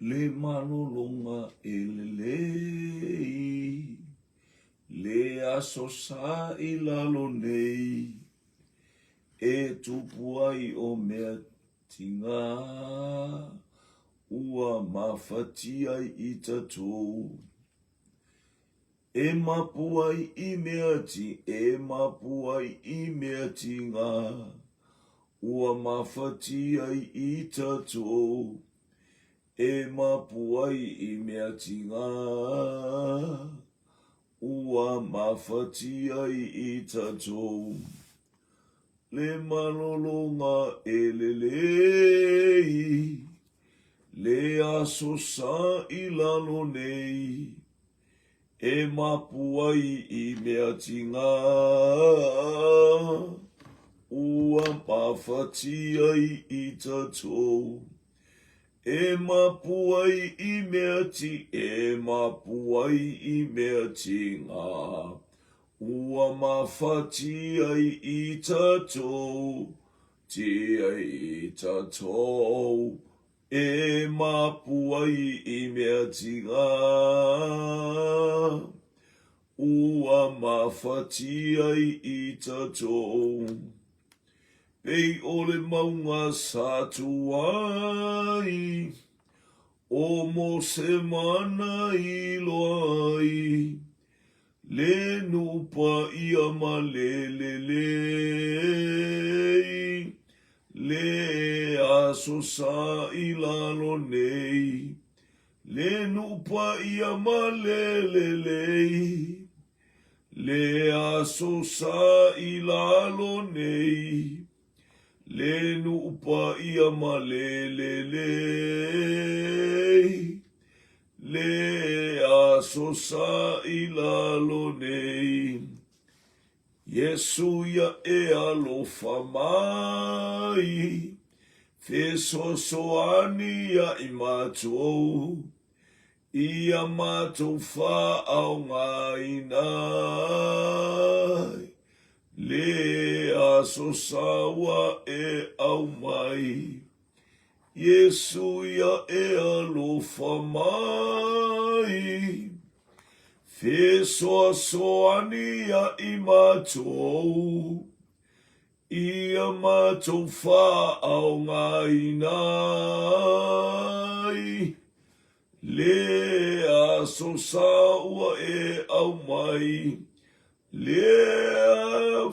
Le malologa e lelei, Le aso sa i lalo nei, E tupu ai o mea tinga, Ua mafati ai i tatou. E mapu ai i mea ti, e mapu ai i mea tinga, Ua mafati ai i tatou. E mapu ai i mea tinga, Ua mafati ai i tatou. Le malologa e lelei, Le aso sa i lalo nei, E mapu ai i mea tinga, Ua mafati ai i tatou. E mapu ai i mea ti, e mapu ai i mea tinga, Ua mafati ai i tatou, ti ai i tatou, E mapu ai i mea tinga, Ua mafati ai i tatou. Pei o le mauga sa tu ai, O Mose mana i loa ai, Le nupa ia ma le lelei, Le aso sa i lalo nei, Le nupa ia ma le lelei, Le aso sa i lalo nei, Le nupa ia ma le lelei, Le aso sa i lalo nei. Iesu ia e alofa mai, Fesoasoani ia i matou, Ia matou faaaogaina ai Le aso sa ua e aumai. Iesu ia e alofa mai, Fesoasoani ia i matou, Ia matou faaaogaina ai Le aso sa ua e aumai, Le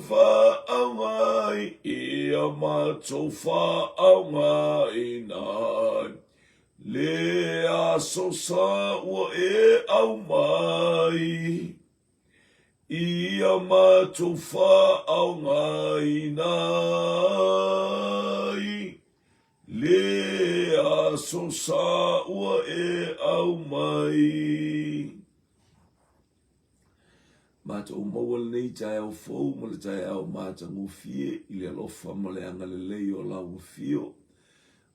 faaaoga ia matou faaaogaina ai, Le aso sa ua e aumai, Ia matou faaaogaina ai, Le aso sa ua e aumai. Matou maua lenei taeao fou ma le taeao matagofie i le alofa ma le agalelei o lau afio.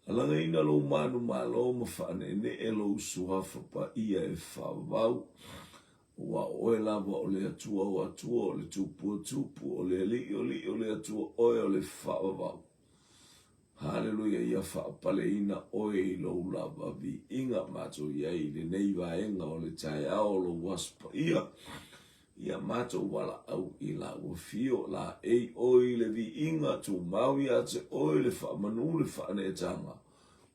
Alagaina lou manumalo ma faaneenee lou suafa paia e faavavau. Aua o oe lava o le Atua o Atua, o le Tupu o Tupu, o le Alii o Alii, o le Atua oe o le faavavau. Haleluia, ia faapaleina oe i lou lava viiga. Matou i ai i lenei vaega o le taeao o lou Aso Paia. Ia matou valaau i lau afio, laei oe i le viiga, tumau ia te oe le faamanu le faaneetaga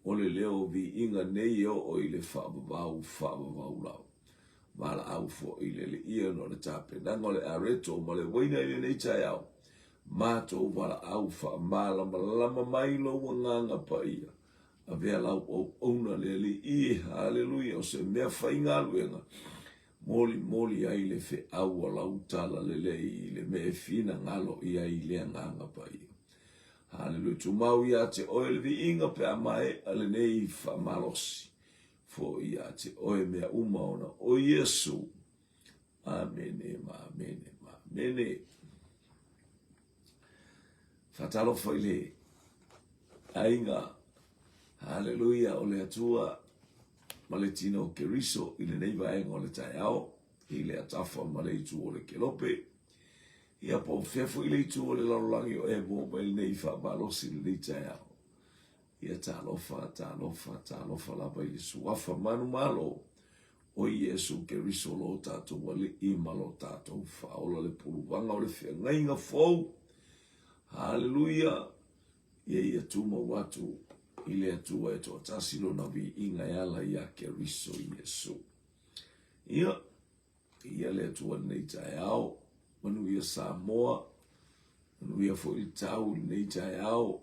o le leo viiga nei e oo i le faavavau faavavau lava. Valaau foi i le Alii ona o le tapenaga o le areto ma le uaina i lenei taeao. Matou valaau faamalamalama mai lou Agaga Paia. Avea lau auauna le Alii, haleluia, o se mea faigaluega, molimoli ai le feau a lau talalelei i le mea e finagalo i ai le Agaga Paia. Haleluia, tumau ia te oe le viiga pe a maea lenei faamalosi. Foi ia te oe mea uma ona o Iesu. Amene ma amene ma amene. Faatalofa i le aiga. Haleluia o le Atua ma le tino o Keriso i lenei vaega o le taeao i le atafa ma le itu o le kelope. Ia po o fea foi le itu o le lalolagi o e maua mai lenei faamalosi i lenei taeao. Ia talofa, talofa, talofa lava i le Suafa manumalo o Iesu Keriso lo tatou Alii ma lo tatou Faaola le puluvaga o le feagaiga fou. Haleluia! Ia ia tumau atu i le Atua e toatasi lona viiga e ala iā Keriso Iesu. Ia, ia le Atua lenei taeao, manuia Samoa, manuia foi le tau i lenei taeao.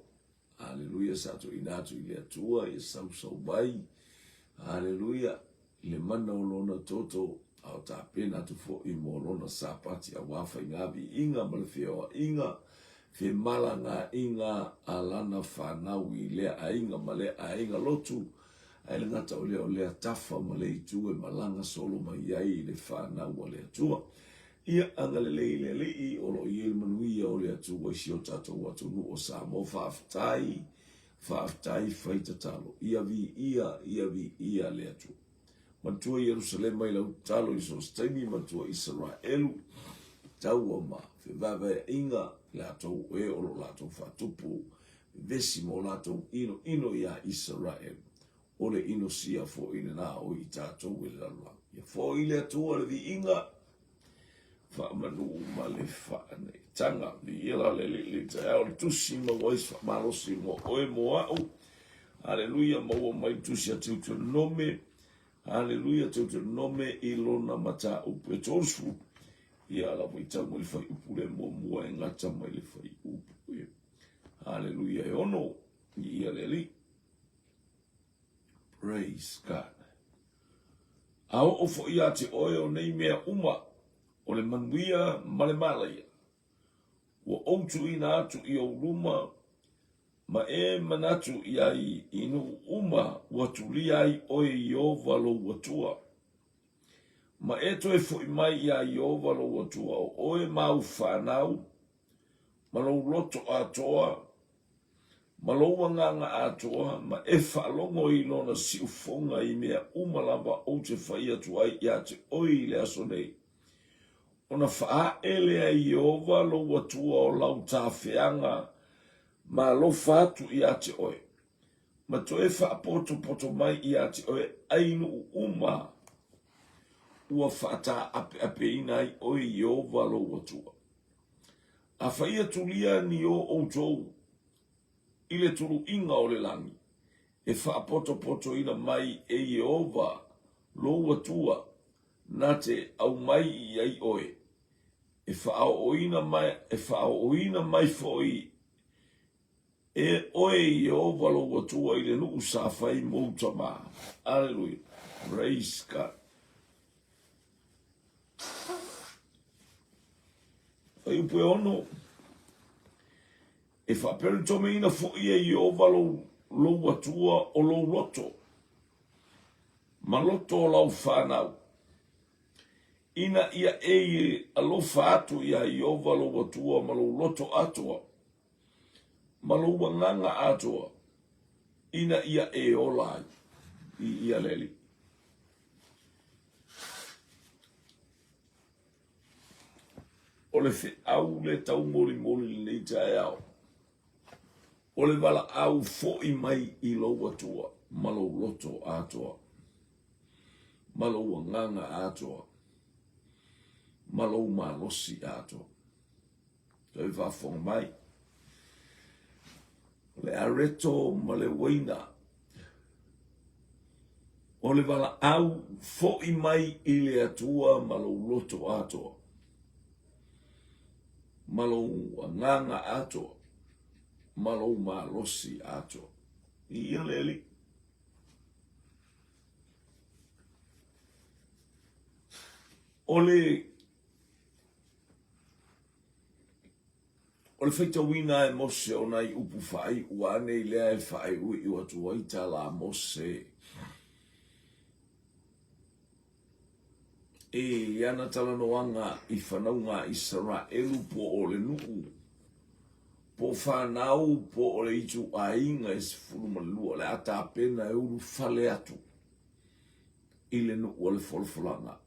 Aleluia, sa tuuina atu i le Atua, ia sausau mai. Aleluia, i le mana o Lona toto, a o tapena atu foi mo Lona Sapati aua faiga viiga ma le feoaiga, femalagaaiga a Lana fanau i lea aiga ma lea aiga lotu, ae le gata o lea o lea tafa ma le itu e malaga solo mai ai le fanau a le Atua. Ia agalelei le Alii o lo o i ai le manuia o le Atua i si o tatou atunuu o Samoa. Faafetai, faafetai, fai tatalo. Ia viia, ia viia le Atua. Manatua Ierusalema i lau tatalo i so o se taimi, manatua Isaraelu, taua ma fevaevaeaiga, latou o e o lo o latou faatupu vevesi ma o latou inoino iā Isaraelu. O le inosia foi lena o i tatou e le lalolagi. Ia foi le Atua le viiga, faamanū ma le faaneetaga. Viia la le Alii i le taeao, le tusi maua ai se faamalosi mo oe mo a'u. Aleluia, maua mai le tusi a Teuteronome. Aleluia, Teuteronome i lona mataupu e 30. Ia ala faitau mai le fuaiupu lea muamua e gata mai le fuaiupu e. Aleluia, e 6. Viia le Alii. Praise God. A oo foi ia te oe o nei mea uma, o le manuia ma le malaia, ua ou tuuina atu i ou luma, ma e manatu i ai i nuu uma ua tulia ai oe e Ieova lou Atua. Ma e toe foi mai iā Ieova lou Atua o oe ma au fanau, ma lou loto atoa, Ma lou agaga atoa, ma e faalogo i lona siufoga i mea uma lava ou te fai atu ai iā te oe i le aso nei. Ona faaʻe lea Ieova lou Atua o lau tafeaga ma alofa atu iā te oe, ma toe faapotopoto mai iā te oe ai nuu uma ua faataapeapeina ai oe Ieova lou Atua. Afai e tulia ni o outou i le tuluiga o le lagi, e faapotopotoina mai e Ieova lou Atua na te aumai i ai oe, e faaooina mai, e faaooina mai foi e oe Ieova lou Atua i le nuu sa fai mou tama. Aleluia. Praise God. Fuaiupu e 6, E faapereitomeina foi e Ieova lou, lou Atua o lou loto, ma loto o lau fanau, ina ia e alofa atu iā Ieova lou Atua ma lou loto atoa, ma lou agaga atoa, ina ia e ola ai. I ia le Alii. O le feau le taumolimoli i lenei taeao, o le valaau foi mai i lou Atua ma lou loto atoa, ma lou agaga atoa, ma lou malosi atoa. Toe faafofoga mai. O le areto ma le uaina. O le valaau foi mai i le Atua ma lou loto atoa, ma lou agaga atoa, ma lou malosi atoa. Ia le Alii. O le O le faitauina e Mose o nai upu faaiu anei lea e faaiuiu atu ai tala a Mose i ana talanoaga i fanauga a Isaraelu po o le nuu, po o fanau, po o le ituaiga e 12 o le a tapena e ulufale atu i le nuu o le folafolaga.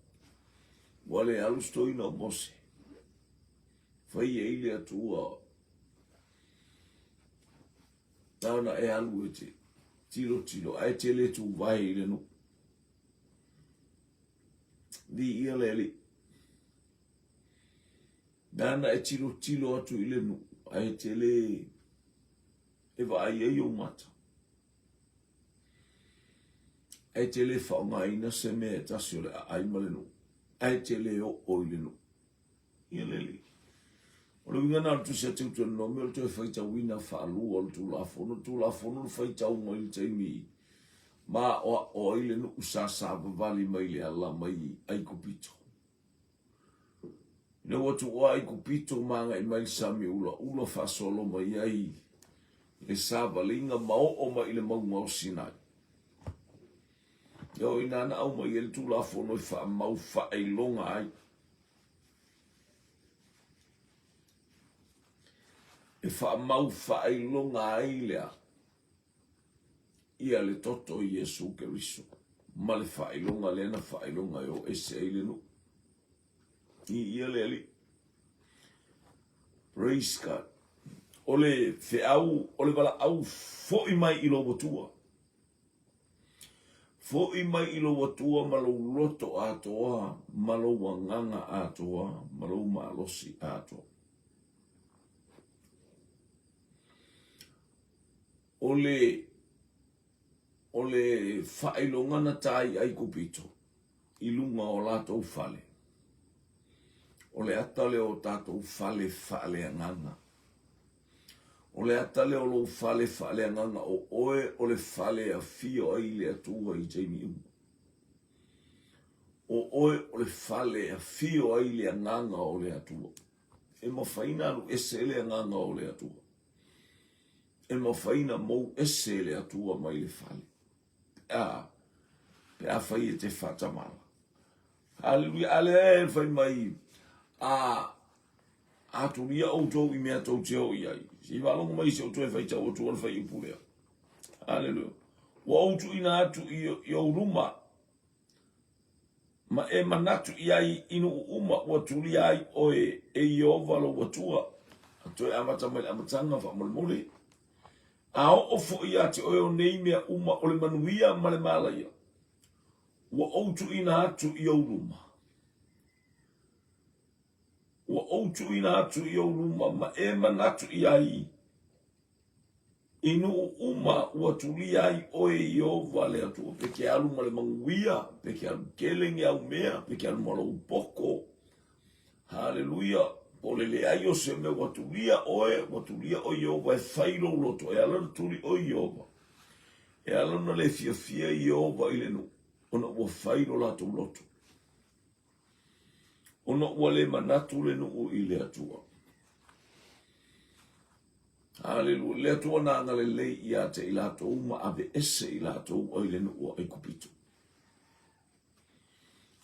Ua le alu se toeaina o Mose. Fai ai le Atua na ona e alu e te. Tilotilo, ae te le tuvae i le nuu. Viia le Alii. Nāna e tilotilo atu i le nuu, ae te le e vaai ai ou mata. Ae te le faaaogaina se mea e tasi o le aai ma le nuu, ae te le oo i le nuu. Ia le Alii. O le uiga lena o le Tusi a Teutonomi o le toe faitauina faalua o le Tulafono. O le Tulafono na faitau mai i le taimi ma aoao ai le nuu sa savavali mai le ala mai Aikupito. Ina ua tuua Aikupito ma agai mai le sami ulaula faasolo mai ai le savaliga ma oo mai i le mauga o Sinai. E oo ina na aumai ai le Tulafono e faamau faailoga ai. E faamau faailoga ai lea ia le toto o Iesu Keriso ma le faailoga lea na faailoga e o ese ai le nuu. Viia le Alii. Praise God. O le feau, o le valaau foi mai i lou Atua. Foi mai i lou Atua ma lou loto atoa, ma lou agaga atoa, ma lou malosi atoa. O le, o le faailoga na ta i Aikupito i luga o latou fale, o le ata lea o tatou fale faaleagaga. O le ata lea o lou fale faaleagaga o oe o le fale e afio ai le Atua i taimi uma. O oe o le fale e afio ai le agaga o le Atua. E mafai na alu ese le agaga o le Atua. E mafai na mou ese le Atua mai le fale. Pe a, pe afai e te faatamala. Haleluia, a lea e fai mai, a, atulia outou i mea tou te o i ai. Se i faalogo mai se i ou toe faitau atu le fuaiupu lea. Haleluia. Ua ou tuuina atu i, i ou luma, ma e manatu i ai i nuu uma ua tulia ai oe e Ieova lou Atua. A toe amata mai le amataga faamolemole. A oo foi ia te oe o nei mea uma o le manuia ma le malaia, ua ou tuuina atu i ou luma. Ua ou tuuina atu i ou luma ma e manatu i ai i nuu uma ua tulia ai oe e Ieova le Atua, pe ke alu ma le manuia, pe ke alu tele ni au mea, pe ke alu ma lou poto. Haleluia! Po o le leai o se mea ua tulia oe, ua tulia oe Ieova e fai lou loto, e ala ona tuli oe Ieova. E ala ona le fiafia Ieova i le nuu, ona ua fai lo latou loto. Ona ua le manatu le nuu i le Atua. Haleluia. Le Atua na agalelei ia te i latou ma aveese i latou ai le nuu o Aikupito.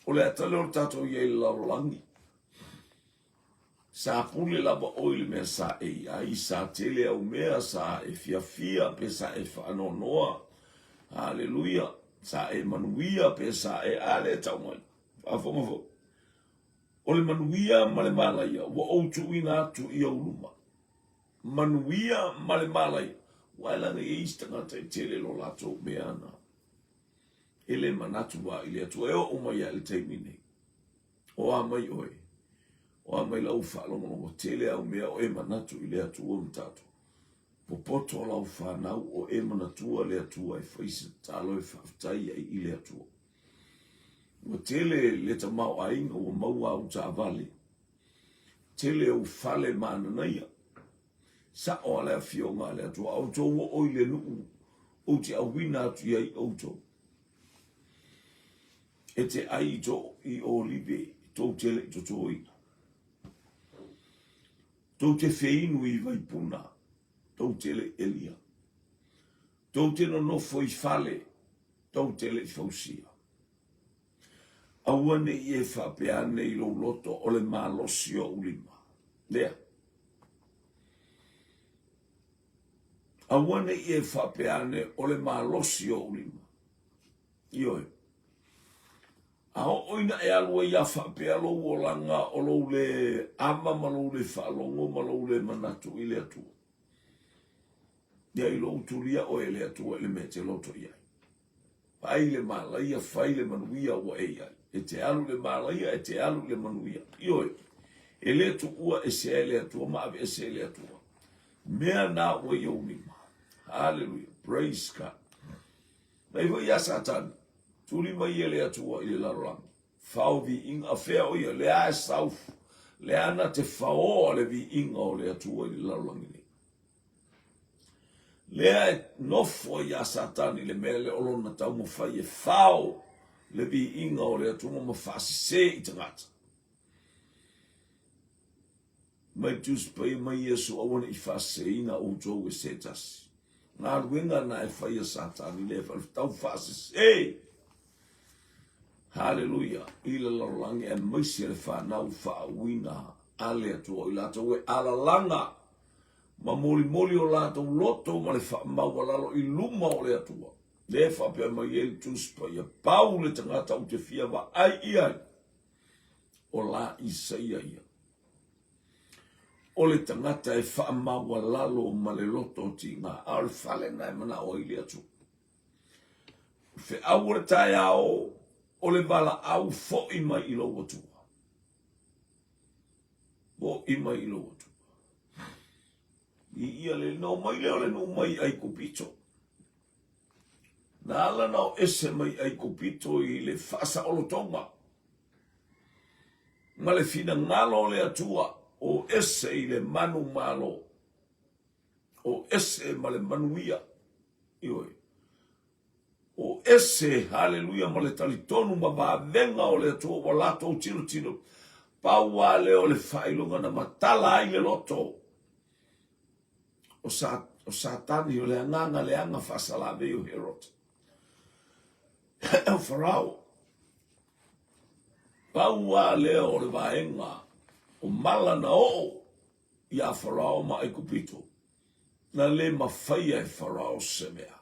O le ata lea o le tatou i ai i le lalolagi. Sa pule lava ʻoe i le mea sa e i ai, sa tele au mea, sa e fiafia pe sa e faanoanoa. Haleluia. Sa e manuia pe sa e a lea e tau mai. Faafofoga foi. O le manuia ma le malaia ua ou tuuina atu i ou luma. Manuia ma le malaia. Ua e laga i ai isi tagata e tele lo latou mea na. E le manatu lava i le Atua e oo mai lava i le taimi nei. O a mai oe? O a mai lau faalogologo tele au mea o e manatu i le Atua ma tatou. Popoto lau fanau o e manatua le Atua e fai se tatalo e faafetai ai i le Atua. Ua tele le tamaoaiga ua maua au taavale. Tele ou fale mananaia. Sa'o a le Afioga a le Atua, a outou oo i le nuu ou te auina atu i ai outou. E te ai i to i olive, tou te le i totoina. Tou te feinu i vaipuna, tou te le i elia. Tou te nonofo i fale, tou te le i fausia. Aua ne i e faapea ane i lou loto o le malosi o ou lima. Lea. Aua ne i e faapea ane o le malosi o ou lima. Ioe. A oo ina e alu ai a faapea lou olaga o lou le ama ma lou le faalogo ma lou le manatu i le Atua. Ia i lou tulia oe e le Atua i le mea e te loto i ai. Fai le malaia, fai le manuia ua e i ai. E te alu i le malaia, e te alu i le manuia. Ioe, e le tuua ese ai le Atua ma aveese e le Atua. Mea na ua i ou lima. Hallelujah. Praise God. Mai foi ia Satani, tuli mai e le Atua i le lalolagi. Fao viiga, fea o ia, lea e sau, lea na te faoa le viiga o le Atua i le lalolagi nei. Lea e nofo ai ia Satani le mea lea o lona taumafai e fao le viiga o le Atua ma faasese i tagata. Mai Tusi Paia mai Iesu aua ne i faaseseina outou e se tasi. Galuega na e fai a Satani lea e tau faasese. Haleluia! I le lalolagi aemaise le fanau faauuina a le Atua o i latou e alalaga ma molimoli o latou loto ma le faamaualalo i luma o le Atua. Lea e faapea mai ai le Tusi Paia, Pau le tagata ou te fia vaai i ai, o la Isaia ia. O le tagata e faamaualalo ma le loto tiga, a o le fale na e manao ai le Atua. O le feau o le taeao, o le valaau foi mai i lou Atua. Foi mai i lou Atua. I ia le na omai lea o le nuu mai Aikupito. Na ala na o ese mai Aikupito i le faasaolotoga ma le finagalo o le Atua o ese i le manumalo, o ese ma le manuia. Ioe. O ese, haleluia, ma le talitonu ma vavega o le Atua ua latou tilotilo. Pau lava lea o le faailoga na matala ai le loto o, sa, o Satani, o le agaga leaga faasalavei o Herod, o Farao. Pau lava lea o le vaega o mala na oo iā Farao ma Aikupito, na le mafaia e Farao se mea.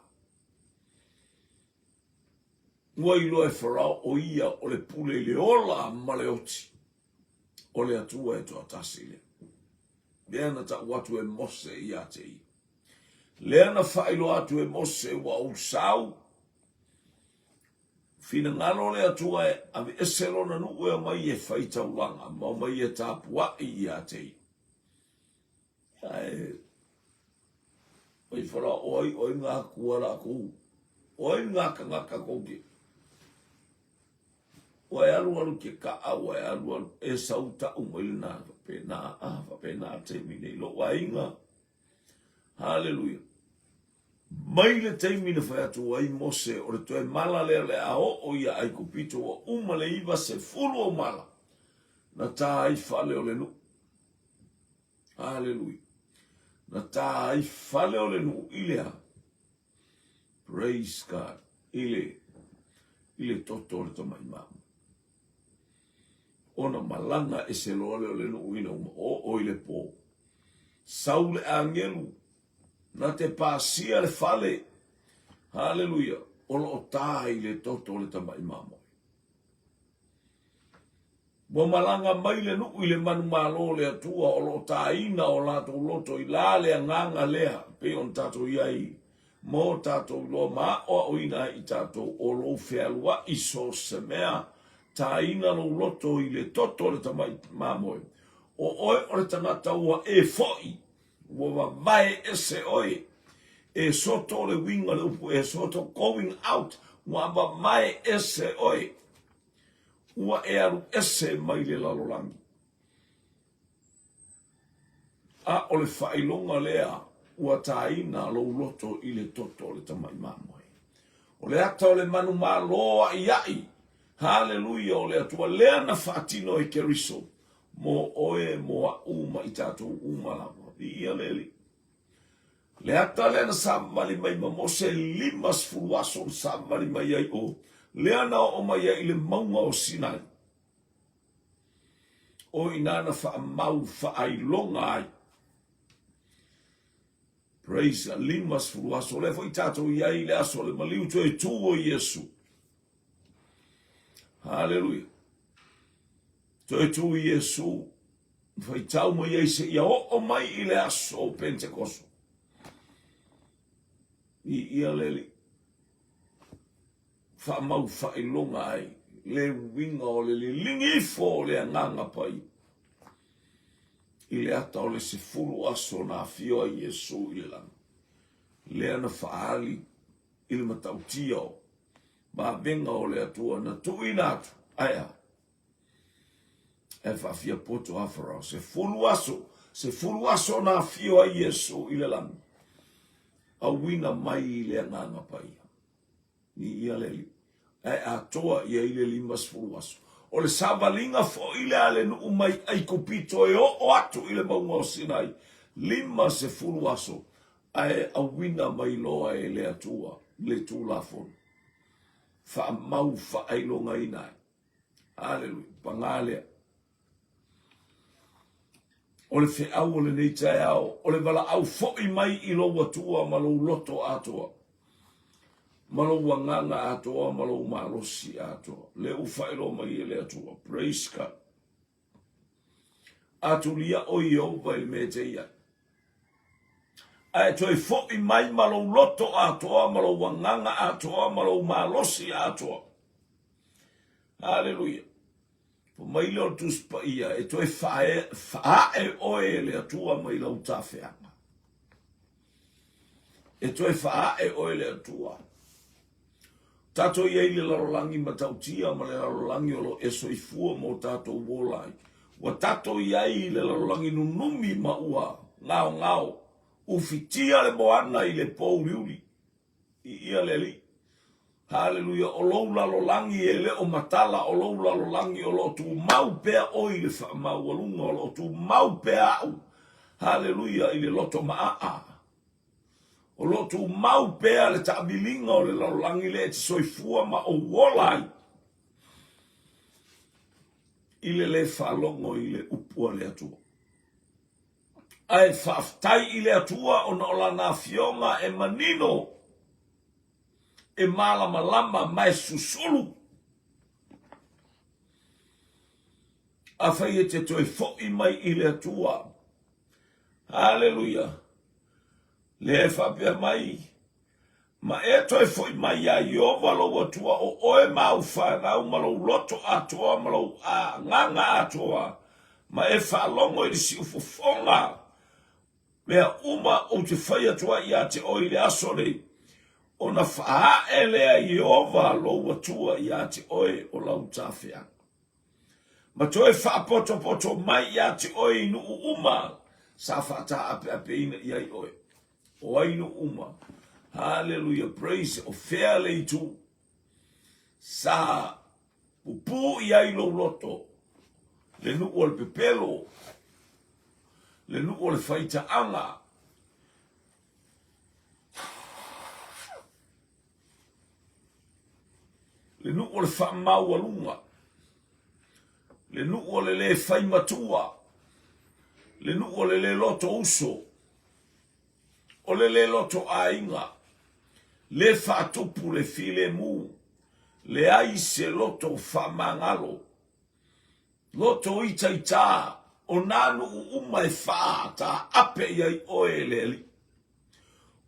Ua iloa e Farao o ia o le pule i le ola ma le oti o le Atua e toatasi lea. Lea na tau atu e Mose ia te ia. Lea na faailoa atu e Mose ua ou sau, Finagalo le Atua e aveese lona nuu e omai e fai taulaga ma omai e tapuai ia te ia. Ae mai fala o ai o ai ngā kua la kou. O ai ngā kangaka kou ke. Ua e alu alu ke ka'a, ua e alu alu e sau ta'u mai lena faapena, a faapena taimi nei lo'u aiga. Haleluia. Mai le taimi na fai atu ai Mose o le toe mala lea o le a oo ia Aikupito ua uma le 90 o mala na tā ai fale o le nuu. Haleluia. Na tā ai fale o le nuu i le a? Praise God. I le, i le toto o le tamai mamoe. Ona malaga ese loa lea o le nuu ina uma oo i le pō. Sau le agelu Na te pasia le fale, haleluia, o lo o tā i le toto o le tamai mamoe. Ua malaga mai le nuu i le manumalo o le Atua o lo o tāina o latou loto i la le agaga lea pei ona tatou i ai ma o tatou iloa ma aʻoaʻoina ai i tatou o lou fealuaʻi so se mea tāina lou loto i le toto o le tamai mamoe. O oe o le tagata ua e foʻi Ua vavae ese oe. E soto le uiga o le upu e soto, going out, ua vavae ese oe. Ua e alu ese mai le lalolagi. A o le faailoga lea ua tāina lou loto i le toto o le tamai mamoe. O le ata o le manumalo aʻiaʻi, haleluia, o le Atua lea na faatino e Keriso Mo oe, mo aʻu, ma i tatou uma lava. Viia le Alii. Le ata lea na savavali mai ma Mose, 50 aso na savavali mai ai o, lea na oo mai ai i le mauga o Sinai. O ina na faamau faailoga ai. Praise God, 50 aso. O lea foi tatou i ai i le aso o le maliu toe tū o Iesu. Haleluia. Toe tū Iesu, faitau mai ai seia oo mai i le aso o Pentekoso. Viia le Alii. Faamau faailoga ai le uiga o le liligi ifo o le Agaga Paia i le ata o le 10 aso na afio ai Iesu i le lagi, lea na faaali i le matautia o vavega o le Atua na tuuina atu, ae a? Ae faafia poto a Farao, 10 aso, 10 aso na afio ai Iesu i le lagi, auina mai i le Agaga Paia. Viia le Alii. Ae atoa i ai le 50 aso. O le savaliga foi lea a le nuu mai Aikupito e oo atu i le mauga o Sinai, 50 aso, ae auina mai loa e le Atua le Tulafono. Faamau faailogaina ai. Aleluia. Paga lea. O le feau o lenei taeao, o le valaau foi mai i lou Atua ma lou loto atoa, ma lou agaga atoa, ma lou malosi atoa. Lea ua faailoa mai e le Atua. Praise God. Atulia ʻoe Ieova i le mea e te i ai. Ae toe foi mai ma lou loto atoa, ma lou agaga atoa, ma lou malosi atoa. Haleluia. Fai mai lea o le Tusi Paia, e toe faae oe e le Atua mai lau tafeaga. E toe faae oe e le Atua. Tatou i ai le lalolagi matautia ma le lalolagi o lo o e soifua ma o tatou ola ai. Ua tatou i ai i le lalolagi nunumi ma ua gaogao, ufitia le moana i le pōuliuli. Viia le Alii. Haleluia. O lou lalolagi e le o matala, o lou lalolagi o lo o tumau pea oe i le faamaualuga, o lo o tumau pea au, haleluia, i le loto maaa. O lo o tumau pea le taamiliga o le lalolagi lea e te soifua ma ou ola ai i le le faalogo i le upu a le Atua. Ae faafetai i le Atua ona o Lana Afioga e manino, e malamalama ma e susulu. Afai e te toe foi mai i le Atua, Haleluia, lea e faapea mai, Ma e toe foi mai iā Ieova lou Atua, o oe ma au fanau, ma lou loto atoa, ma lou agaga atoa, ma e faalogo i le siufofoga mea uma ou te fai atu ai iā te oe i le aso nei, ona faaee lea Ieova lou Atua iā te oe o lau tafeaga. Ma toe faapotopoto mai iā te oe i nuu uma sa faataapeapeina i ai oe. O ai nuu uma? Haleluia, praise, o fea le itu sa pupū i ai lou loto, le nuu o le pepelo, le nuu o le faitaaga, le nuu o le faamaualuga, le nuu o le le fai matua, le nuu o le le loto uso, O le le loto aiga, le faatupu le filemu, leai se loto faamagalo, loto itaita, o nā nuu uma e faataape i ai oe e le Alii.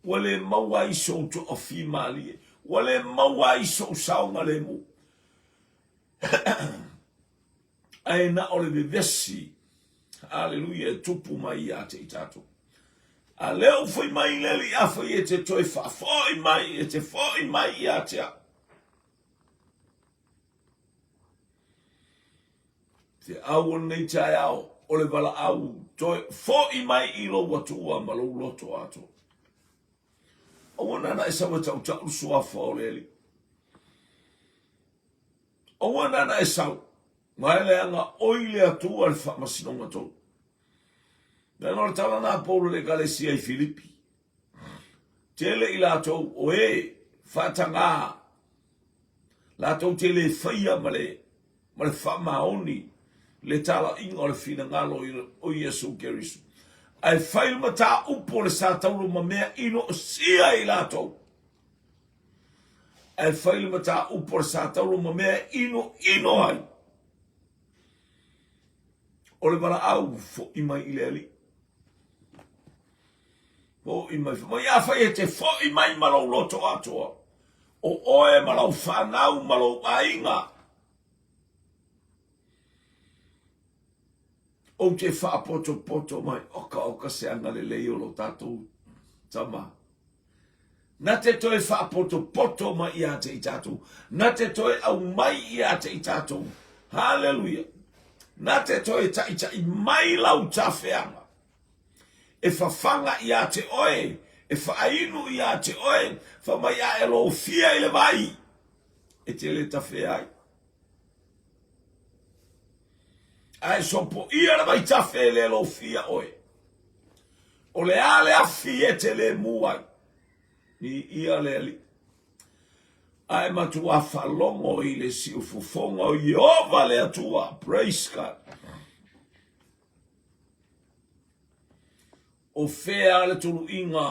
Ua le maua ai sou toafimalie, ua le maua ai sou saogalemu. Ae na o le vevesi, aleluia, e tupu mai ia te i tatou. A lea ua fai mai le Alii, afai e te toe faafoi mai, e te foi mai ia te au. Te au o lenei taeao, o le valaau, toe foi mai i lou Atua ma lou loto atoa. Aua nana e sau e tautau le suafa o le Alii. Aua nana e sau, ma e leaga oi le Atua le faamasinoga tonu. Leaga o le tala na a Paulo i le Ekalesia i Filipi, tele i latou o e faatagā, latou te le faia ma le, ma le faamaoni le talaiga o le finagalo o Iesu Keriso. Ae fai le mataupu o le Satauro ma mea inosia i latou. Ae fai le mataupu a le Satauro ma mea e inoino ai. O le valaau foʻi mai i le Alii. Hoʻi mai. Fai mai, Afai e te foʻi mai ma lou loto atoa, ʻo ʻoe ma lau whanau ma lou ʻaiga, ou te faapotopoto mai, oka oka se agalelei o lo tatou tama. Na te toe faapotopoto mai ia te i tatou. Na te toe aumai ia te i tatou. Haleluia. Na te toe taʻitaʻi mai lau tafeaga. E fafaga iā te oe, e faainu iā te oe, fa mai a e lofia i le vai, e te le tafea ai. A e sopoia le vaitafe e le lofia oe. O le a le afi e te le mu ai. Viia le Alii. A e matuā faalogo i le siufofoga o Ieova le Atua. Praise God. O fea le tuluiga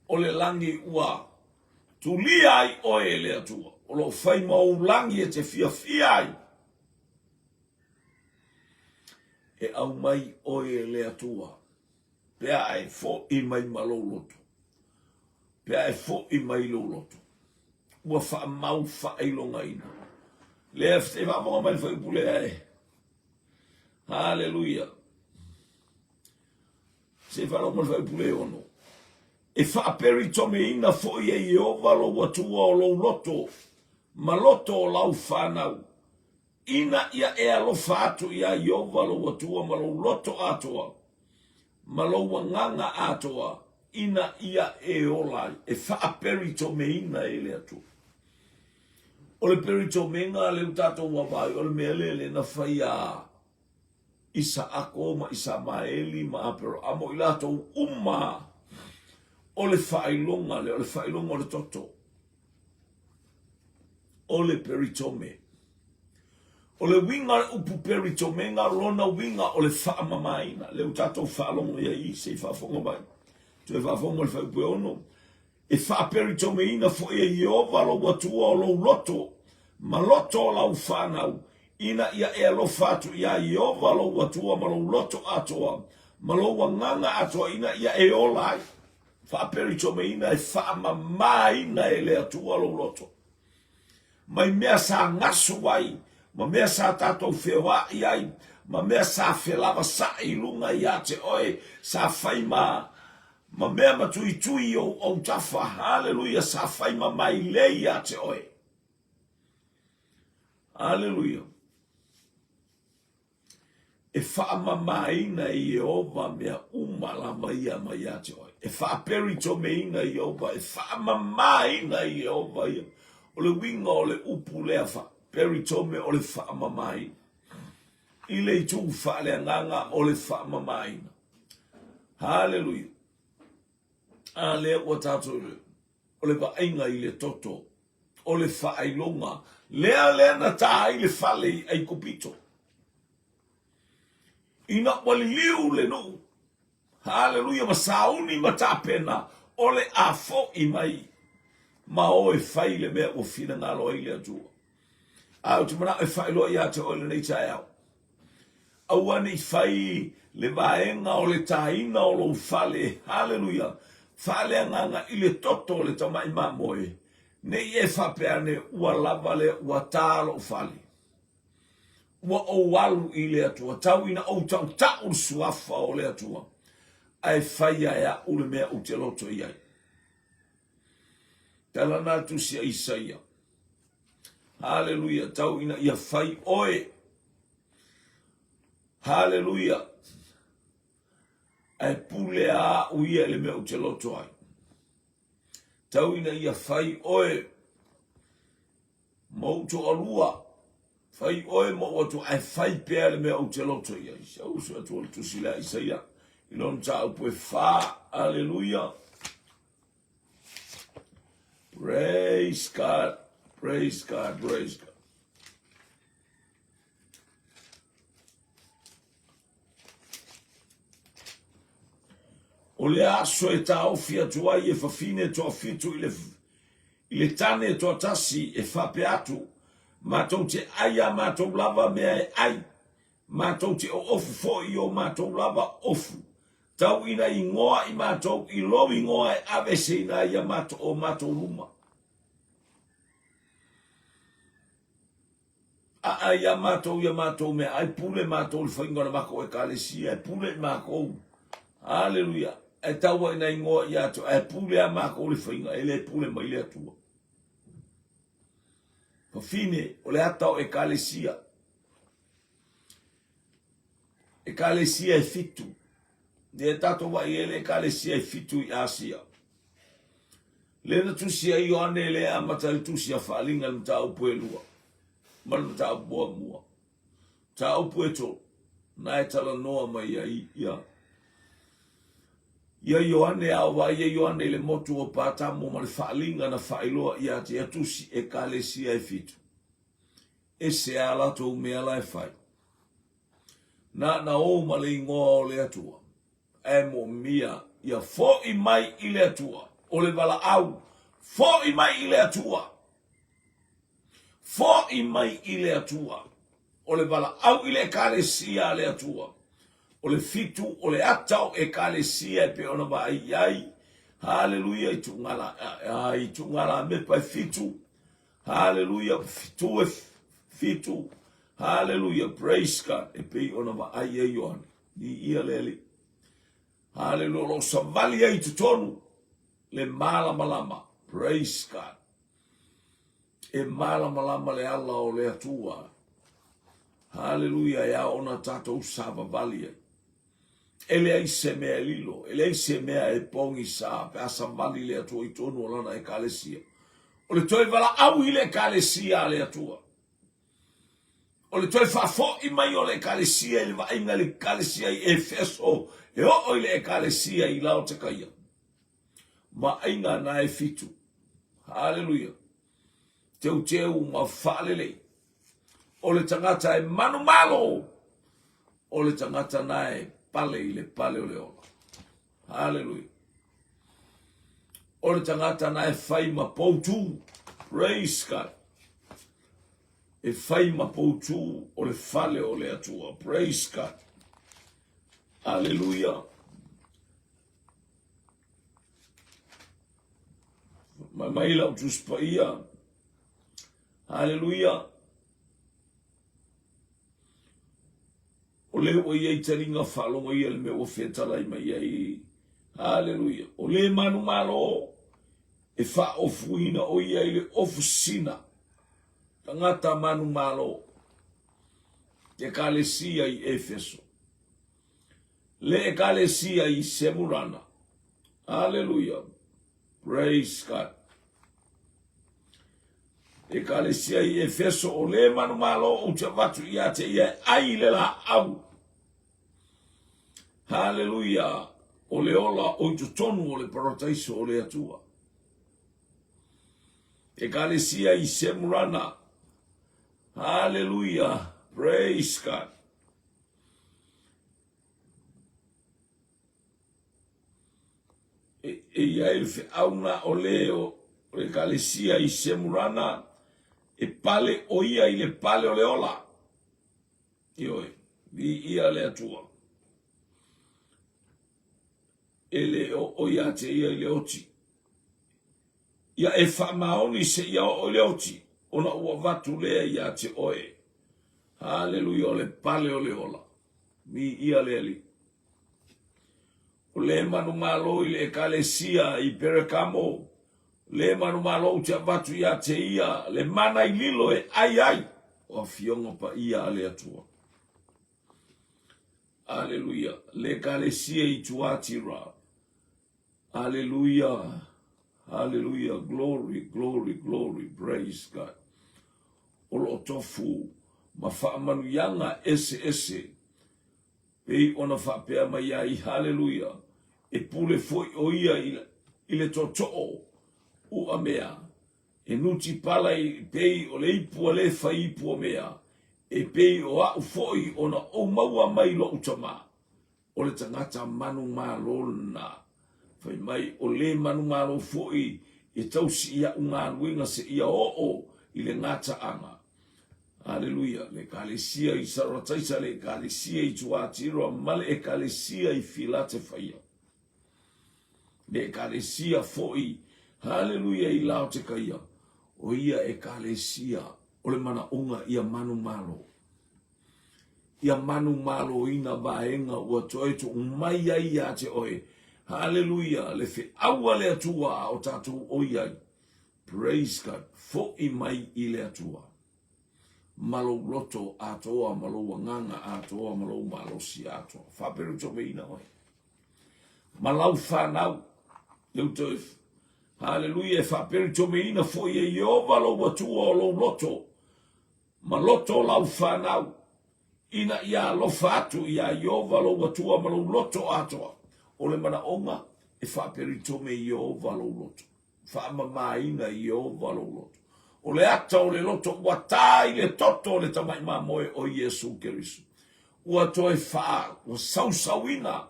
o le lagi ua tulia ai oe e le Atua, o lo o fai ma ou lagi e te fiafia ai? E aumai oe e le Atua, pe a e foʻi mai ma lou loto, pe a e foʻi mai lou loto, ua faamau faailogaina. Lea e faafofoga mai le fuaiupu lea e. Haleluia. Se i faalogo mai le fuaiupu le ono. E faaperitomeina foi e Ieova lou Atua o lou loto ma loto o lau whanau, ina ia e alofa atu iā Ieova lou Atua ma lou loto atoa, ma lou agaga atoa, ina ia e ola ai. E faaperitomeina e le Atua. O le peritomega lea ua tatou vaavaai, o le mea lea lea na fai a Isaako ma Isamaeli ma Aperahama, o i latou uma, o le faailoga lea, o le faailoga o le toto, o le peritome. O le uiga o le upu peritomega, lona uiga o le faamamaina. Lea ua tatou faalogo i ai, se i faafofoga mai. Toe faafofoga mai le fuaiupu e ono. E faaperitomeina foi e Ieova lou Atua o lou loto ma loto o lau fanau, ina ia e alofa atu iā Ieova lou Atua ma lou loto atoa, ma lou agaga atoa, ina ia e ola ai. Faaperitomeina e faamamaina e le Atua lou loto. Mai mea sa gasu ai, ma mea sa tatou feoaʻi ai, ma mea sa felavasaʻi i luga iā te oe, sa fai ma ma mea matuitui i ou autafa, haleluia, sa fai ma mailei iā te oe. Haleluia. E faamamaina e Ieova mea uma lava ia mai ia te oe. E faaperitomeina e Ieova, e faamamaina e Ieova ia. O le uiga o le upu lea faaperitome o le faamamaina. I le itu faaleagaga o le faamamaina. Haleluia. A lea ua tatou o le vaaiga i le toto, o le faailoga lea lea na tā ai le fale i Aikupito. Ina ua liliu le nuu, haleluia, ma sauni ma tapena, o le a foʻi mai ma o e fai le mea ua finagalo ai le Atua. A ou te manaʻo e faailoa iā te oe lenei taeao. Aua ne i fai le vaega o le tāina o lou fale, haleluia, faaleagaga i le toto o le tamai mamoe, ne i e faapea ane, ua lava lea, ua tā lou fale. Ua ou alu i le Atua, tau ina ou tautau le suafa o le Atua, ae faia e aʻu le mea ou te loto i ai. Tala na tusi a Isaia. Haleluia, tau ina ia fai oe. Haleluia. Ae pule a aʻu ia i le mea ou te loto ai. Tau ina ia fai oe ma ou toalua. Fai oe ma ou atua, ae fai pea le mea ou te loto i ai. Se usu atu o le tusi lea Isaia i lona mataupu e fa. Aleluia. Praise God. Praise God. Praise God. O le aso e taofi atu ai e fafine toafitu i le, i le tane toatasi e faapea atu, matou te ai a matou lava mea e ai, matou te oofu foi i o matou lava ofu. Tau ina igoa i matou i lou igoa e aveeseina ai ia matou o matou luma. Aa iā matou ia matou meaai, pule matou i le faiga o le matou Ekalesia, e pule i makou. Aleluia! Ae tau ai ina igoa ia te oe, ae pule lava matou i le faiga, e le pule mai le Atua. Fafine, o le ata o Ekalesia. Ekalesia e fitu. Lea tatou vaai ai le Ekalesia e fitu i Asia. Lea na tusi ai Ioane lea e amata ai le tusi a Faaaliga i le mataupu e lua ma le mataupu muamua. Mataupu e tolu, na e talanoa mai ai ia ia Ioane a o vaai ia Ioane i le motu o Patamo ma le faaaliga na faailoa ia te ia tusi Ekalesia e fitu. Ese a latou mea la e fai. Na na o ma le igoa o le Atua. Ae moomia ia fo'i mai i le Atua. O le valaau, fo'i mai i le Atua. Fo'i mai i le Atua. O le valaau i le Ekalesia a le Atua. O le fitu o le ata o Ekalesia e pei ona vaai i ai. Haleluia i tuugala, i tuugala mepa e fitu. Haleluia, fitu e fitu. Haleluia, praise God. E pei ona vaai ai Ioane. Viia le Alii. Haleluia, o lo o savali ai i totonu le malamalama. Praise God. E malamalama le ala o le Atua. Haleluia, e ao ona tatou savavali ai. E leai se mea e lilo, e leai se mea e pogisa pe a savali le Atua i totonu o Lana Ekalesia. O le toe valaau i le Ekalesia a le Atua. O le toe faafo'i mai o le Ekalesia i le vaaiga i le Ekalesia i Efeso e oo i le Ekalesia i Laotekaia. Vaaiga na e fitu. Haleluia. Teuteu ma faalelei. O le tagata e manumalo, o le tagata na e pale i le pale o le ola. Haleluia. O le tagata na e fai ma poutū. Praise God. E fai ma poutū o le fale o le Atua. Praise God. Haleluia. Mai mai lau Tusi Paia. Haleluia. O lea ua i ai taliga faalogo ia le mea ua fetalai mai ai. Haleluia. O le manumalo e faaofuina o ia i le ofusina. Tagata manumalo. Ekalesia i Efeso. Le ekalesia i Semurana. Haleluia. Praise God. Ekalesia i Efeso, o le manumalo ou te avatu ia te ia e ai i le laau. Haleluia. O le ola o i totonu o le parataiso o le Atua. Ekalesia i Semurana. Haleluia. Praise God. E, e i ai le feauna o le o le ekalesia i Semurana, e pale o ia i le pale o le ola. Ioe, viia le Atua. E le oo ia te ia i le oti. Ia e faamaoni seia oo i le oti, ona ua avatu lea ia te oe. Haleluia, o le pale o le ola. Viia le Alii. O le manumalo i le Ekalesia i Perekamo, le manumalo ou te avatu ia te ia le mana i lilo e ai ai o afioga paia a le Atua. Aleluia. Le Ekalesia i Tuatira. Aleluia. Aleluia. Glory, glory, glory. Praise God. O lo o tofu ma faamanuiaga eseese Pei ona faapea mai ai, Haleluia, e pule foi ʻo ia i le tootoo uamea, e nutipala i pei o le ipu a le fai ipu o mea, e pei o aʻu foi ona ou maua mai loʻu tama, o le tagata manumalo lena. Fai mai, o le manumalo foi e tausi i aʻu galuega seia oo i le gataaga. Aleluia! Le Ekalesia i Sarataisa, le Ekalesia i Tuatira, ma le Ekalesia i Filatefaia. Le Ekalesia foi, haleluia, i Laotekaia, o ia Ekalesia o le manaoga ia manumalo. Ia manumaloina vaega ua toe tuu mai ai ia te oe. Haleluia, le feau a le Atua a o tatou o i ai. Praise God, foi mai i le Atua. Ma lou loto atoa, ma lou agaga atoa, ma lou malosi atoa. Faaperutomeina oe. Ma lau fanau, leu toe Haleluia, e faaperutomeina foi e Ieova lou Atua o lou loto, ma loto o lau fanau, ina ia alofa atu iā Ieova lou Atua ma lou loto atoa. O le manaoga e faaperitome Ieova lou loto. Faamamaina Ieova lou loto. O le ata o le loto ua tā i le toto o le tamai mamoe o Iesu Keriso. Ua toe faa, ua sausauina,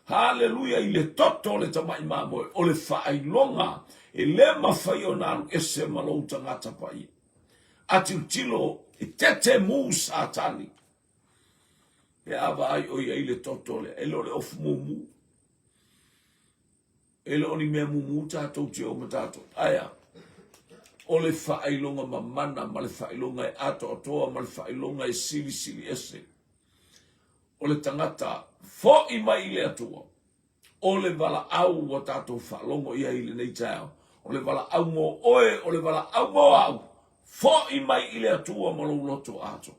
haleluia, i le toto o le tamai mamoe, o le faailoga e le mafai ona alu ese ma lou tagata paia. A tilotilo, e tetemu Satani pe a vaai ʻo ia i le toto lea, e le o le ofu mumu. E le o ni mea mumu tatou te o ma tatou. Ae a? O le faailoga mamana ma le faailoga e atoatoa ma le faailoga e silisili ese. O le tagata foʻi mai i le Atua. O le valaau ua tatou faalogo i ai i lenei taeao, o le valaau mo oe, o le valaau mo au, foʻi mai i le Atua ma lou loto atoa.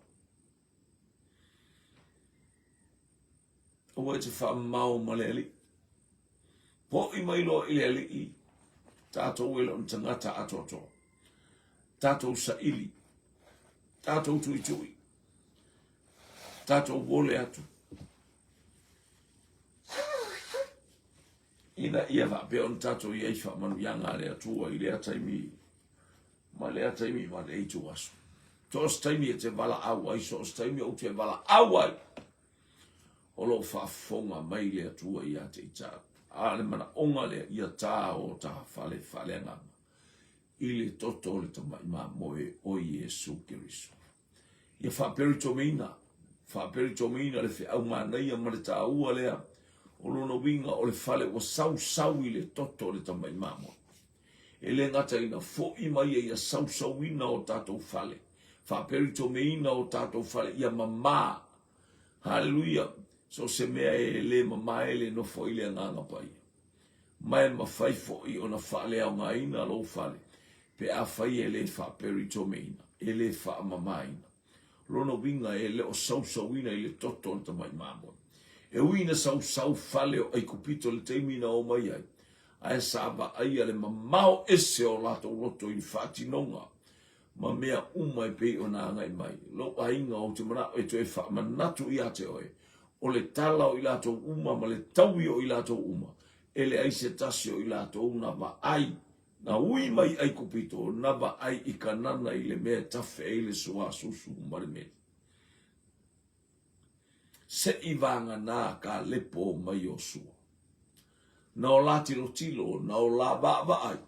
Aua e te faamamao ma le Alii. Foʻi mai loa i le Alii, tatou e le o ni tagata atoatoa. Tatou saili, tatou tuitui, tatou vole atu. Ina ia faapea ona tatou i ai faamanuiaga a le Atua i lea taimi ma lea taimi ma lea itu aso. So o se taimi e te valaau ai, so o se taimi ou te valaau ai, o lo o faafofoga mai le Atua ia te i tāu. A o le manaoga lea, ia tā o ta fale faaleagaga i le toto o le tamai mamoe o Iesu Keriso. Ia faaperitomeina, faaperitomeina le feau manaia ma le taua lea o lona uiga o le fale ua sausau i le toto o le tamai mamoe. E le gata ina foʻi mai ai ia sausauina o tatou fale, faaperitomeina o tatou fale ia mamā. Haleluia! So o se mea e le mamā e le nofo ai le Agaga Paia. Ma e mafai foi ona faaleaogaina lou fale pe afai e le faaperitomeina, e le faamamaina. O lona uiga e le o sausauina i le toto o le tamai mamoe. E ui ina sausau fale o Aikupito i le taimi na omai ai, ae sa vaaia le mamao ese o latou loto i le faatinoga ma mea uma e pei ona agai mai. Lou aiga, ou te manao e toe faamanatu ia te oe, o le tala o i latou uma ma le taui o i latou uma, e leai se tasi o i latou na vaai, na ui mai i Aikupito, na vaai i Kanana i le mea e tafe ai le suasusu ma le meli. Se i vāganā ka lepo mai Iosua. Na o la tilotilo, na o la vaavaai,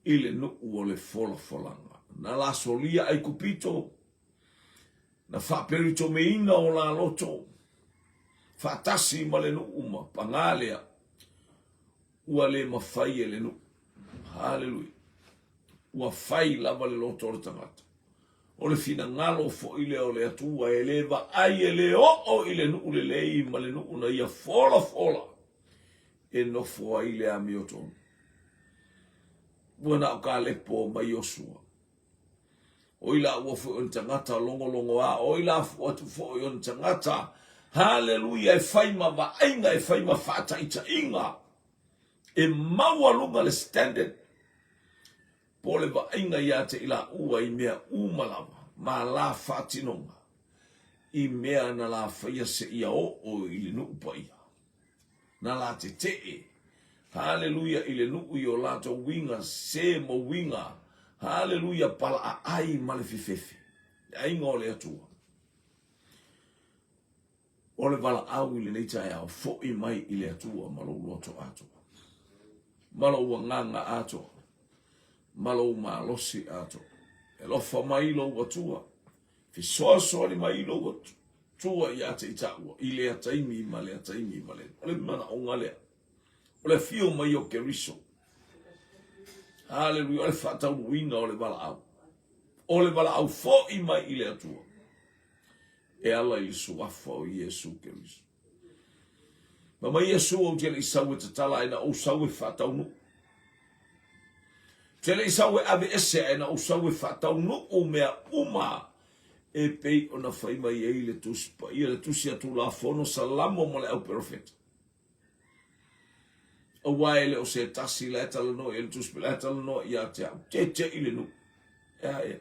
i le nuu o le folafolaga. Na la solia Aikupito, na faaperitomeina o la loto, faatasi ma le nuu ma pagā lea, ua le mafai e le nuu. Haleluia. Ua fai lava le loto o le tagata. O le finagalo foi lea o le Atua e le vaai e le oo i le nuu lelei ma le nuu na ia folafola e nofo ai le amiotonu. Ua na o Kalepo ma Iosua. O i laua foi o ni tagata logologoa, o i laua foi o ni tagata, haleluia, e fai ma vaaiga, e fai ma faataitaiga, e maualuga le standard, po o le vaaiga ia te i laua i mea uma lava, ma la faatinoga, i mea na la faia seia oo i le nuu paia. Na la tetee, haleluia, i le nuu i o latou uiga se mo uiga, haleluia, palaaai ma le fefefe, le aiga o le Atua. O le valaau i lenei taeao, foʻi mai i le Atua ma lou loto atoa, ma lou agaga atoa, ma lou malosi atoa. E alofa mai lou Atua, fesoasoani mai lou Atua ia te i taua, i lea taimi ma lea taimi ma lea. O le manaoga lea, o le afio mai o Keriso. Haleluia, o le faataunuuina o le valaau. O le valaau foi mai i le Atua, e ala i le suafa o Iesu Keriso. Fai mai Iesu, Ou te le i sau e tatala ae na ou sau e faataunuu. Ou te le i sau e aveese ae na ou sau e faataunuu mea uma e pei ona fai mai ai le Tusi Paia, le Tusi a Tulafono, Salamo ma le Auperofeta. Aua e le o se tasi la e talanoa i ai le Tusi Paia, la e talanoa ia te au. Tete'i le nuu. E a ea?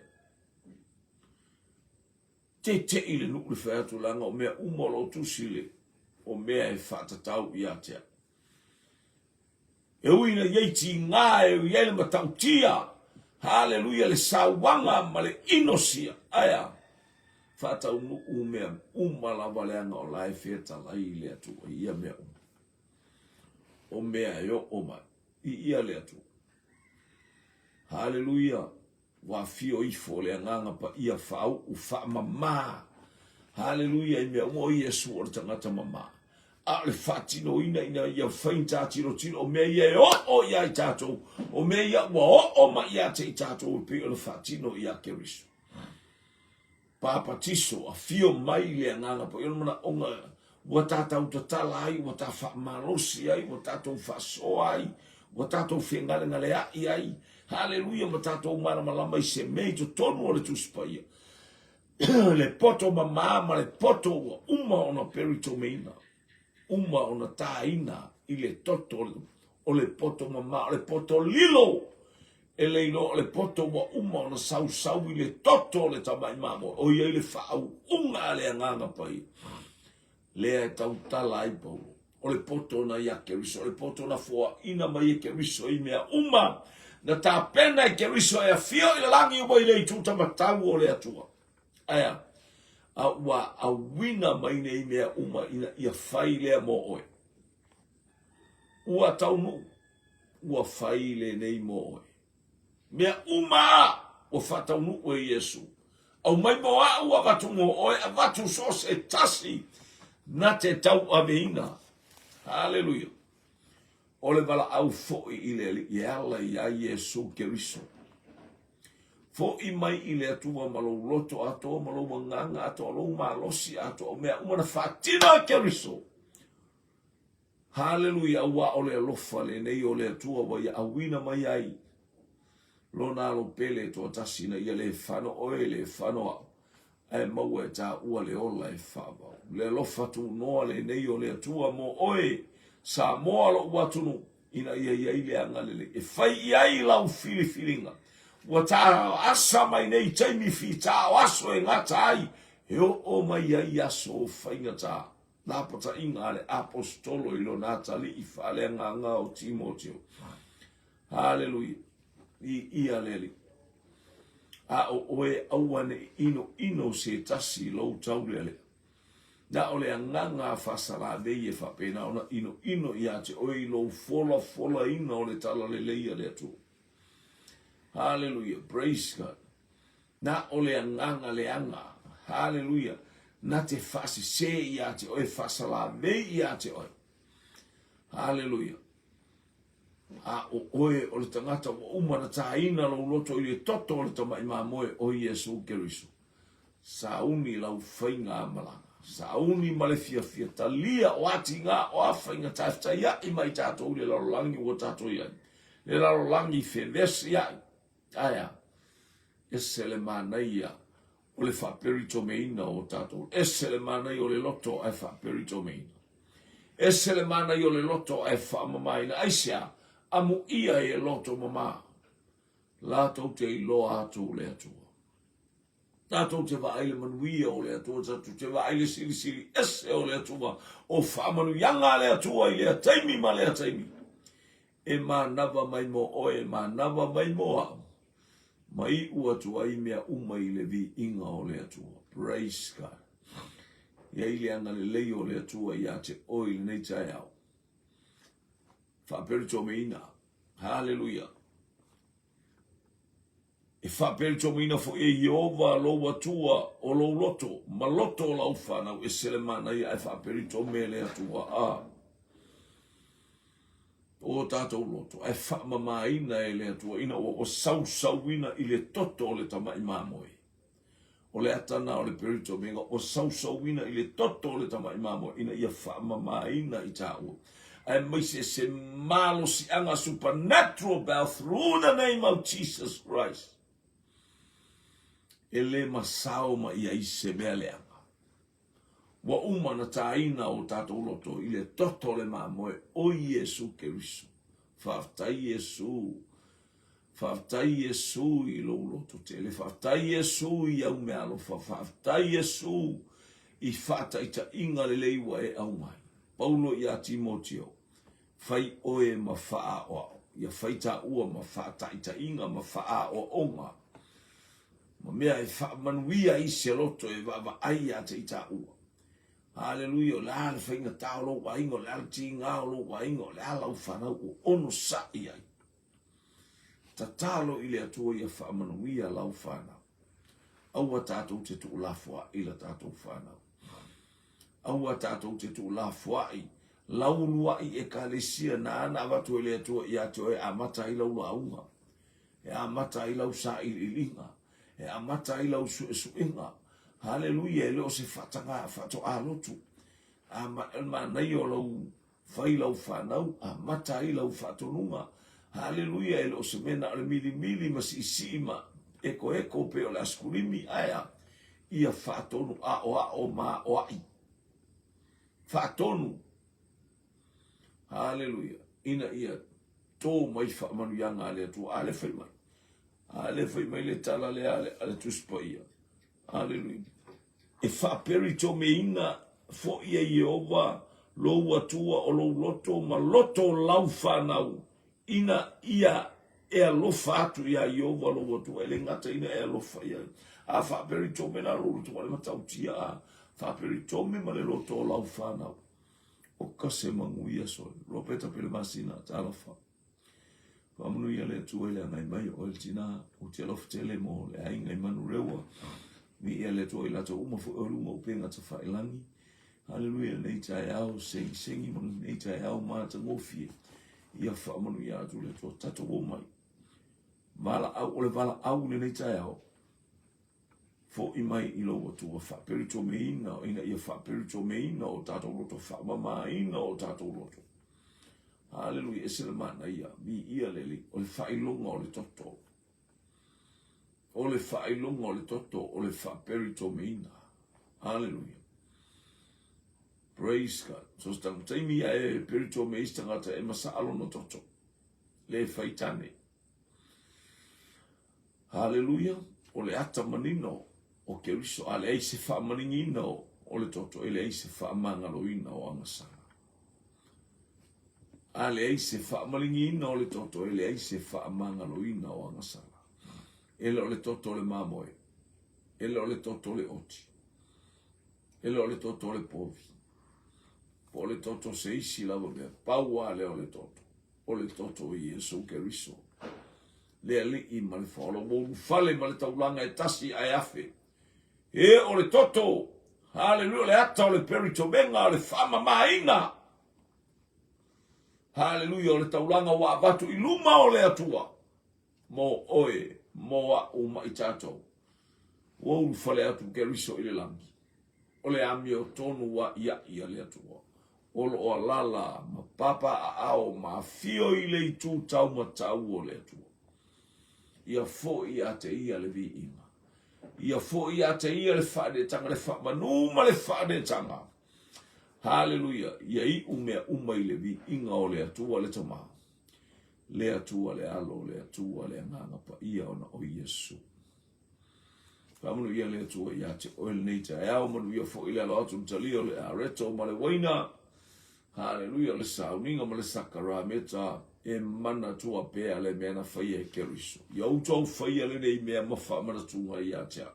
Tete'i le nuu le fai atu leaga o mea uma o lo o tusi le o mea e faatatau ia te au. E ui ina i ai tiga, e ui ai le matautia, haleluia, le sauaga ma le inosia, ae a? Faataunuu mea uma lava leaga o la e fetalai le Atua i ia mea uma. O mea e oo mai i ia le Atua. Haleluia. Ua afio ifo le Agaga Paia faauu faamama. Haleluia i mea uma o Iesu o le tagata mama. A o le faatinoina ina ia faigata tilotilo o mea ia e oo ia i tatou, o mea ia ua oo mai ia te i tatou e pei ona faatino ia Keriso. Papatiso, afio mai le Agaga Paia, o le manaoga ua tatau tatala ai, ua ta faamalosi ai, ua tatou faasoa ai, ua tatou fegalegaleaʻi ai, haleluia, ma tatou malamalama i se mea i totonu o le Tusi Paia, le poto mama ma le poto ua uma ona peritomeina, uma ona taina i le toto o le poto mama, o le poto lilo, e le iloa o le poto ua uma ona sausau i le toto o le tamai mamoe, o i ai le faauuga a le Agaga Paia, lea e tautala ai Paulo. O le poto na ia Keriso, o le poto na foaina mai e Keriso i mea uma, na tapena e Keriso e afio i le lagi ua i le itu tamatau o le Atua. Ae a? A ua auina mai nei mea uma ina ia fai lea mo oe. Ua taunuu, ua fai lenei mo oe. Mea uma ua faataunuu e Iesu. Aumai mo a'u, avatu mo oe, avatu so o se tasi na te tauaveina. Haleluia! O le valaau foi i le Alii e ala iā Iesu Keriso. Foi mai i le Atua ma lou loto atoa, ma lou agaga atoa, lou malosi atoa, o mea uma na faatino e Keriso. Haleluia, auā o le alofa lenei o le Atua ua ia auina mai ai Lona alo pele e toatasi ina ia le fano oe, le fano a'u, ae maua e tāua le ola e faavau. Le alofa tunoa lenei o le Atua mo oe, Samoa lo'u atunuu, ina ia i ai le agalelei e fai i ai lau filifiliga. Ua ta asa mai nei taimi fitā o aso e gata ai, e oo mai ai aso o faigata. Lapataiga a le Aposetolo i lona atalii faaleagaga o Timoteo. Haleluia. Viia le Alii. A o oe aua ne i inoino se tasi i lou taulealea. Na o le agaga a faasalavei e faapena ona inoino ia te oe i lou folafolaina o le talalelei a le Atua. Haleluia. Praise God. Na o le agaga leaga, haleluia, na te faasese ia te oe, faasalavei ia te oe. Haleluia. A o oe o le tagata ua uma na tāina lou loto i le toto o le tamai mamoe o Iesu Keriso. Sauni lau faiga malaga. Sauni ma le fiafia talia o atiga o a faiga taefetaiaʻi mai tatou i le lalolagi ua tatou i ai. Le lalolagi fevesiaʻi. Ae a? Ese le manaia o le faaperitomeina o tatou. Ese le manaia o le loto ae faaperitomeina. Ese le manaia o le loto ae faamamaina. Aisea? Amuia e loto mama. Latou te iloa atu le Atua. Tatou te vaai le manuia o le Atua, tatou te vaai le silisili ese o le Atua, o faamanuiaga a le Atua i lea taimi ma lea taimi. E manava mai mo oe, e manava mai mo a'u, ma iʻu atu ai mea uma i le viiga o le Atua. Praise God. I ai le agalelei o le Atua iā te oe i lenei taeao. Faaperitomeina. Haleluia. E faaperitomeina foi e Ieova lou Atua o lou loto ma loto o lau fanau, ese le manaia ae faaperitome e le Atua a o tatou loto, ae faamamaina e le Atua ina ua sausauina i le toto o le tamai mamoe. O le ata na o le peritomega ua sausauina i le toto o le tamai mamoe ina ia faamamaina i taua, aemaise se malosiaga supernatural power through the name of Jesus Christ e le masao ma i ai se mea leaga. Ua uma ona tāina o tatou loto i le toto o le mamoe o Iesu Keriso. Faafetai Iesu. Faafetai Iesu i lou loto tele. Faafetai Iesu i au meaalofa. Faafetai Iesu i faataitaiga lelei ua e aumai. Paulo iā Timoteo, Fai oe ma faaaoao. Ia fai taua ma faataitaiga ma faaaoaoga ma mea e faamanuia ai se loto e vaavaai ia te i taua. Haleluia, o le a le faigatā o lou aiga, o le a le tigā o lou aiga, o le a lau fanau ua onosa'i ai. Tatalo i le Atua ia faamanuia lau fanau. Aua tatou te tuulafoa'i la tatou fanau. Aua tatou te tuulafoa'i lau ulua'i Ekalesia nāna avatu e le Atua ia te oe e amata ai lau lauga, e amata ai lau sāiliiliga, e amata ai lau suesuega. Haleluia, e le o se faataga faatoā lotu. A ma, o le manaia o lau Fai lau fanau, amata ai lau faatonuga. Haleluia, e le o se mea na o le milimili ma siisii ma ekoeko pei o le asikulimi, ae a? Ia faatonu aoao ma aoai. Faatonu. Haleluia. Ina ia tō mai faamanuiaga a le Atua. A le fai mai. A le fai mai le tala lea a le, a le Tusi Paia. Aleluia. E faaperitomeina foi e Ieova lou Atua o lou loto ma loto o lau fanau, ina ia e alofa atu iā Ieova lou Atua, e le gata ina e alofa i ai. A faaperitome la lou loto ma le matautia, a faaperitome ma le loto o lau fanau. O ka se manuia sole. Ropeta Pelemasina, talofa. Faamanuia le Atua i le agai mai o oe le tina, ou te alofa tele mo le aiga i Manurewa. Viia le Atua i latou uma foi o luga o upega tafailagi. Haleluia lenei taeao segiseги ma lenei taeao matagofie. Ia faamanuia atu le Atua tatou omai. Valaau, o le valaau lenei taeao. Foʻi mai i lou Atua, faaperitomeina, ina ia faaperitomeina o tatou loto, faamamaina o tatou loto. Haleluia, ese le manaia, viia le Alii, o le faailoga o le toto. O le faailoga o le toto, o le faaperitomeina. Haleluia. Praise God. So se taimi ia e peritome ai se tagata e masaa lona toto. Le faitane. Haleluia! O le ata manino o Keriso, a leai se faamaligiina o le toto, e leai se faamagaloina o agasala. A leai se faamaligiina o le toto, e leai se faamagaloina o agasala. E le o le toto o le mamoe, e le o le toto o le oti, e le o le toto o le povi, po o le toto o se isi lava mea, pau lava lea o le toto. O le toto o Iesu Keriso, le Alii ma le Faaola, ua ulufale ma le taulaga e tasi ae afe. E, o le toto! Haleluia, o le ata o le peritomega, o le faamamaina. Haleluia, o le taulaga ua avatu i luma o le Atua, mo oe, mo a'u ma i tatou. Ua ulufale atu Keriso i le lagi. O le amiotonu ua a'ia'i a le Atua. O lo o alaala ma papaaao ma afio i le itu taumatau o le Atua. Ia foʻi ia te Ia le viiga. Ia foʻi ia te Ia le faaneetaga, le faamanu ma le faaneetaga. Haleluia! Ia iu mea uma i le viiga o le Atua le Tama, le Atua le Alo, le Atua le Agaga Paia ona o Iesu. Faamanuia le Atua ia te oe lenei taeao, manuia foi le alo atu le talia o le areto ma le uaina. Haleluia, o le sauniga ma le sakarameta e manatua pea le mea na faia e Keriso. Ia outou faia lenei mea ma faamanatuga ia te au.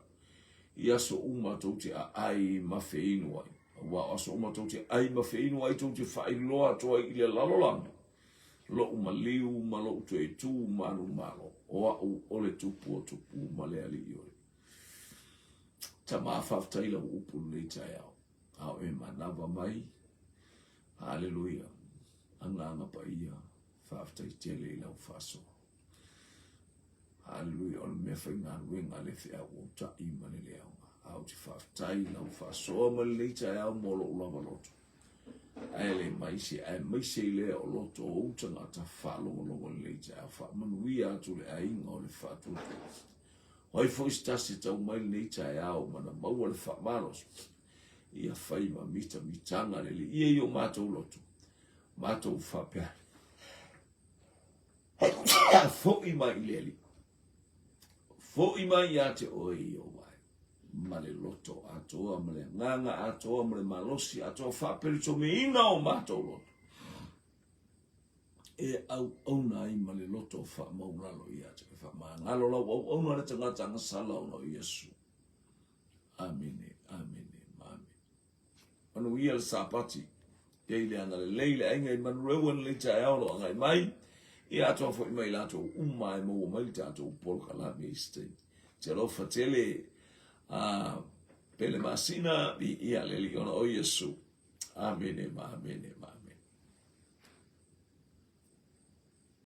I aso uma tou te aai ma feinu ai. Aua o aso uma tou te ai ma feinu ai, tou te faailoa atu ai i le lalolagi. Loʻu maliu ma loʻu toe tū manumalo, ʻO aʻu o le Tupu o Tupu ma le Aliʻi o le Tama. Faafetai lau upu lenei taeao, a o e manawa mai. Haleluia. Agaga Paia, faafetai tele i lau faasoa. Haleluia, o le mea faigaluega le feau autaʻi ma le leaoga. A ou te faafetai i lau faasoa ma lenei taeao mo lou lava loto. Ae le maise, aemaise i lea o loto o ou tagata faalogologo i lenei taeao. Faamanuia atu le aiga o le faatuatua. O ai foi se tasi e tau mai lenei taeao ma na maua le faamalosi, ia fai ma mitamitaga le Alii i o matou loto, matou faapea Foi mai i le Alii. Foi mai ia te oe Ieova e, ma le loto atoa, ma le agaga atoa, ma le malosi atoa, faapeletomeina o matou loto, e auauna ai ma le loto faamaulalo ia te oe. Faamagalo lau auauna le tagata agasala ona o Iesu. Amene, amene, ma amene. Manuia le Sapati. Ia i le agalelei le aiga i Manurewa lenei taeao o lo o agai mai. Ia atoa foi mai latou uma e maua mai le tatou polokalame i se taimi. Te alofa tele a Pele Masina, viia le Alii ona o Iesu. Amene ma amene ma amene.